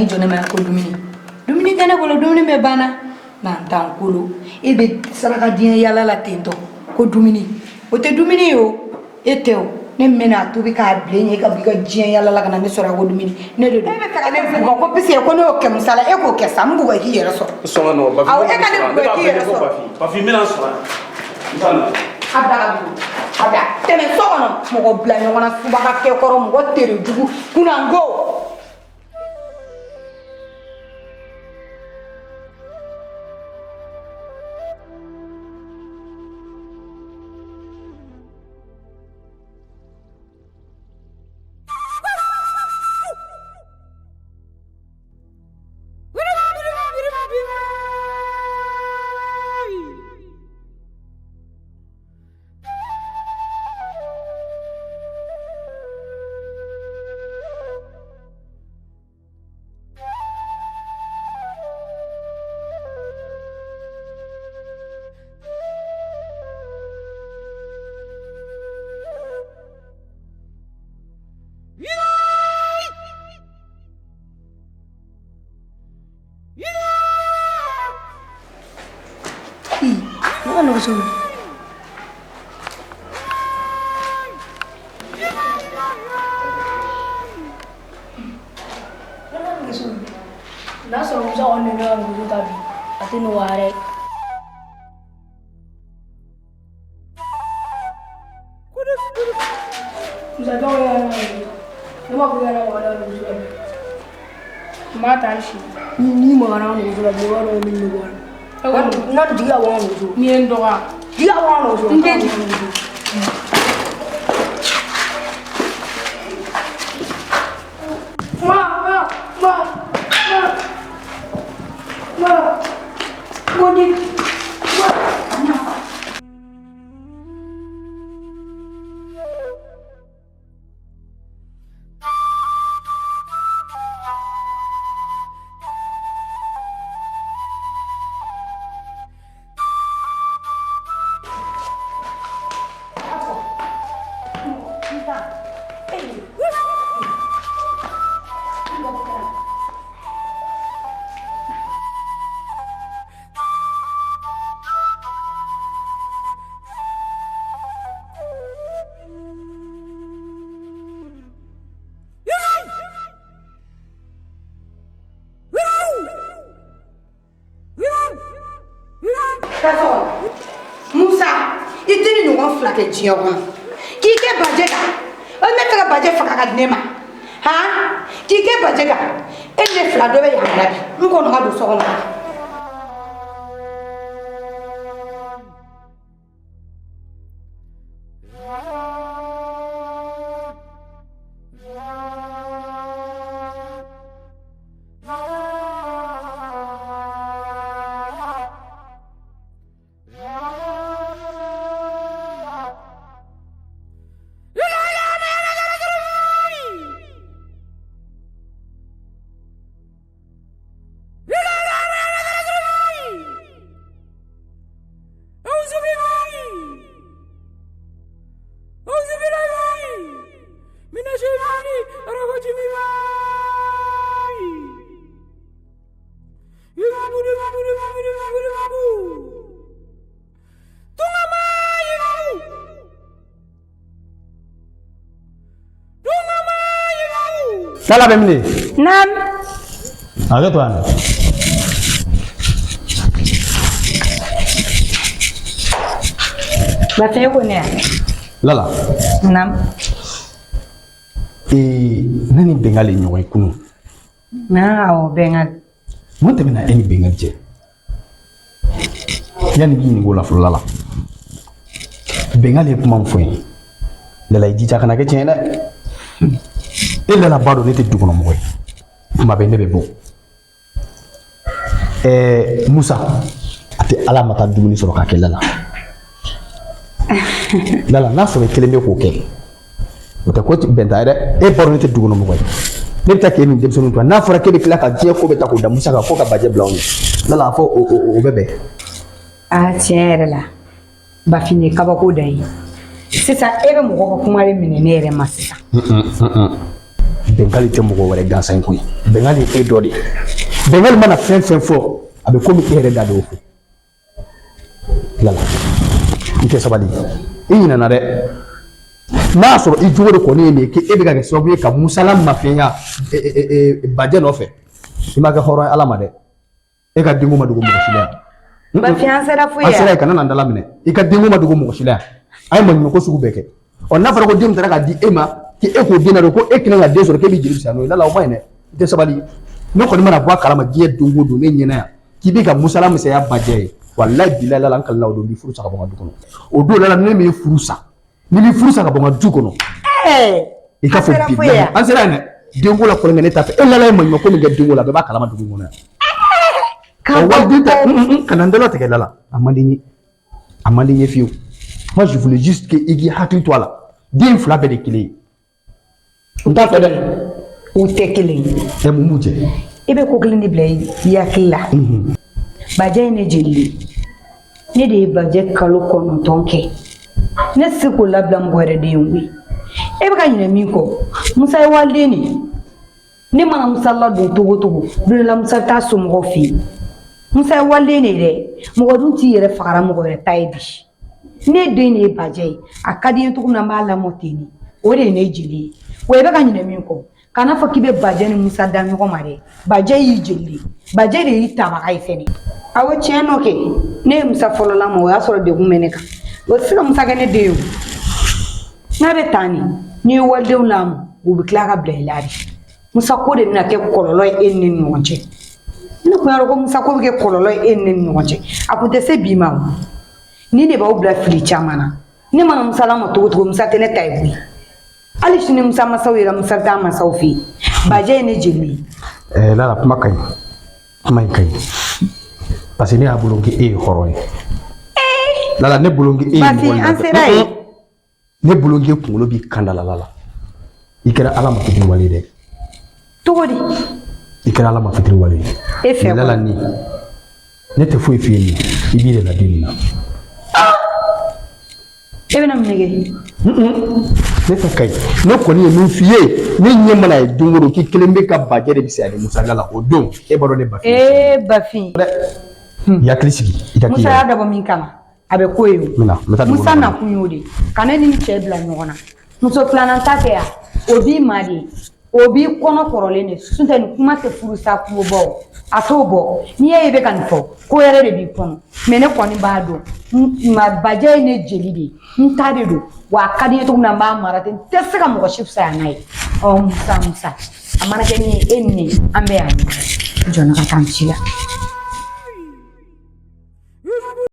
jɔ ne ma ko dumuni dumuni tɛ ne bolo, dumuni bɛɛ banna. Nantan kolo, e bɛ saraka diɲɛ yala la ten tɔ ko dumuni, o tɛ dumuni ye o. E tɛ o, ne min bɛna a tobi k'a bilen ye, e ka b'i ka diɲɛ yala la ka na ne sɔrɔ ko dumuni, ne de don. E bɛ fɛ ka ne bugɔ ko puisque ko ne y'o kɛ Musa la, e k'o kɛ sa, n bugɔ i k'i yɛrɛ sɔrɔ. Sɔn ka nɔgɔn, Bafi. Awɔ, e ka ne bugɔ i k'i yɛrɛ sɔrɔ. Bafi, n bɛna n sɔrɔ yan. N t'a na. A bila ka bin, a bila tɛmɛ so kɔnɔ, mɔgɔ bila ɲɔgɔn na, subaga kɛ kɔrɔ, mɔgɔ tere jugu kunnango. Ne ka nɛgɛso. N'a sɔrɔ Musa kɔni ne ka nɛgɛso ta bi, a tɛ nɔgɔya dɛ. Musa jɔn yɛrɛ ka nɛgɛso ta. Ne m'a fɔ i yɛrɛ ka nɛgɛso la bi. N b'a ta hali sini. N'i magara n ka nɛgɛso la bi, i b'a dɔn min bɛ bɔ a la. N'a jigi ka bɔ n ka nɛgɛso. N'i ye n dɔgɔya. Jigi ka bɔ n ka nɛgɛso. N tɛ jigin. Ma, ma, ma, ma, ma, Godi, ma. Musa, i tɛ ni ɲɔgɔn fila kɛ diɲɛ kɔnɔ k'i kɛ bajɛ kan. O ne fɛ ka bajɛ faga ka di ne ma han, k'i kɛ bajɛ kan. E ni ne fila dɔ bɛ yan la bi, n kɔnɔ ka don so kɔnɔ. Lala bɛ min de? Naam. Hakɛ to yan. Bafin, e ko ne yan. Lala. Naam. Ee, ne ni Bengali ye ɲɔgɔn ye kunun. Naa, awɔ, Bengali. Mun tɛmɛna e ni Bengali cɛ? Yanni k'i ɲininka o la fɔlɔ, Lala. Bengali ye kuma min fɔ n ye. Lala, i jija a kana kɛ tiɲɛ ye dɛ. E Lala b'a dɔn ne tɛ dukɔnɔmɔgɔ ye. Kuma bɛɛ ne bɛ bɔ. Ɛɛ, Musa, a tɛ Ala ma taa dumuni sɔrɔ k'a kɛ Lala. Lala, n'a sɔrɔ i kelen bɛ k'o kɛ, o tɛ ko bɛnta ye dɛ. E b'a dɔn ne tɛ dukɔnɔmɔgɔ ye. Ne bɛ taa k'e ni denmisɛnninw to yan. N'a fɔra k'e bɛ tila ka diɲɛ ko bɛɛ ta k'o da Musa kan fo ka bajɛ bila anw ɲɛ. Lala, a fɔ o bɛ bɛn. Aa, tiɲɛ yɛrɛ la, Bafin ye kabako da ye. Sisan e bɛ mɔgɔ ka kuma de minɛ ne yɛrɛ ma sisan. Bɛngali tɛ mɔgɔ wɛrɛ gansan ye koyi. Bɛngali ye e dɔ de ye. Bɛngali mana fɛn fɛn fɔ, a bɛ komi e yɛrɛ da de y'o fɔ. Lala, i tɛ sabali. I ɲinɛna dɛ. N'a y'a sɔrɔ i jogo de kɔni ye nin ye k'e bɛ ka kɛ sababu ye ka Musa la mafiɲɛya Bajɛ nɔfɛ. I ma kɛ hɔrɔn ye Ala ma dɛ. E ka denko ma dogo mɔgɔ si la yan. Bafin, an sera foyi An sera yen, kana na n dala minɛ. I ka denko ma dogo mɔgɔ si la yan. A ye maɲumanko sugu bɛɛ kɛ. Ɔ, n'a fɔra ko den taara k'a di e ma, k'e k'o den ladon, ko e kelen ka den sɔrɔ, k'e b'i jeli fisaya n'o ye. Lala, o ma ɲi dɛ. I tɛ sabali. Ne kɔni mana bɔ a kalama diɲɛ don o don ne ɲɛna yan k'i bɛ ka Musa la misɛnya Bajɛ ye, walayi bilayi Lala, n kalila o don, n b'i furu sa ka bɔ n ka du kɔnɔ. O don Lala, ne m'i furu sa, ni m'i furu sa ka bɔ n ka du kɔnɔ, i ka fɔ bilayi an sera yen dɛ. Denko la kɔni, ne t'a fɛ. E Lala ye maɲumanko min kɛ denko la, bɛɛ b'a kalama dugu kɔnɔ yan. Ɔ, waliden tɛ kana n dala tigɛ Lala, a man di n ye, a man di n ye fiyewu. Moi, je voulais juste que i k'i hakili to a la. Den fila bɛɛ de kelen ye, n t'a fɛ dɛ. U tɛ kelen ye. Ɛ, mun b'u cɛ? I bɛ ko kelen de bila i hakili la. Bajɛ ye ne jeli ye. Ne de ye Bajɛ kalo 9 kɛ. Ne tɛ se k'o labila mɔgɔ wɛrɛ den ye koyi. E bɛ ka ɲinɛ min kɔ, Musa ye waliden de ye. Ne mana Musa ladon togo togo, don dɔ la Musa bɛ taa somɔgɔw fɛ yen. Musa ye waliden de ye dɛ. Mɔgɔ dun t'i yɛrɛ fagara mɔgɔ wɛrɛ ta ye bi. Ne den de ye Bajɛ ye. A ka di n ye cogo min na, n b'a lamɔ ten de. O de ye ne jeli ye. Wa i bɛ ka ɲinɛ min kɔ, kana fɔ k'i bɛ Bajɛ ni Musa da ɲɔgɔn ma dɛ. Bajɛ y'i jeli de ye. Bajɛ de y'i tabaga ye fɛnɛ. Awɔ, tiɲɛ nɔ kɛ. Ne ye Musa fɔlɔ lamɔ, o y'a sɔrɔ degun bɛ ne kan. O tɛ se ka Musa kɛ ne den ye o. N'a bɛ tan de, n'i ye walidenw lamɔ, u bɛ tila ka bila i la de. Musa ko de bɛna kɛ kɔlɔlɔ ye e ni ne ni ɲɔgɔn cɛ. Ne kun y'a dɔn ko Musa ko bɛ kɛ kɔlɔlɔ ye e ni ne ni ɲɔgɔn cɛ. A kun tɛ se bi ma o. Nin de b'aw bila fili caman na. Ne mana Musa lamɔ togo togo, Musa tɛ ne ta ye koyi. Hali sini Musa masaw yɛrɛ, Musa bɛ taa masaw fɛ yen. Bajɛ ye ne jeli ye. Ɛɛ Lala, kuma ka ɲi, kuma in ka ɲi, parce que ne y'a bolo k'e ye hɔrɔn ye. Lala, ne bolo k'e ye Bafin, an sera yen. Ne bolo k'e kunkolo b'i kan da la. Lala, i kɛra Ala ma fitiriwale ye dɛ. Cogo di? I kɛra Ala ma fitiriwale ye. E fɛ. Lala, ni ne tɛ foyi f'i ye, nin i b'i yɛrɛ ladi nin na. E bɛna mun de kɛ? Ne ta ka ɲi. Ne kɔni ye min f'i ye, ne ɲɛ mana ye don o don k'i kelen bɛ ka Bajɛ de bisaya ni Musa la, o don e b'a dɔn ne Bafin. Ee Bafin. I hakili sigi, i ka k'i Musa y'a yɛrɛ. dabɔ min kama, a bɛ ko ye o. N bɛna, n bɛ taa dugu Musa kɔnɔ. nakun y'o de ye. Ka ne ni n cɛ bila ɲɔgɔn na. Muso filanan ta tɛ yan. O b'i ma de. O b'i kɔnɔ kɔrɔlen de. N'o tɛ nin kuma tɛ furusa kungo bɔ o. A t'o bɔ. N'i y'a ye i bɛ ka nin fɔ, ko wɛrɛ de b'i kɔnɔ. Mais ne kɔni b'a dɔn. Ma Bajɛ ye ne jeli de ye. N ta de don. Wa a ka di n ye cogo min na, n b'a mara ten. N tɛ se ka mɔgɔ si fisaya n'a ye. Ɔ Musa, Musa. A mana kɛ min ye, e ni ne, an bɛ yan. N jɔ ne ka taa n ci la.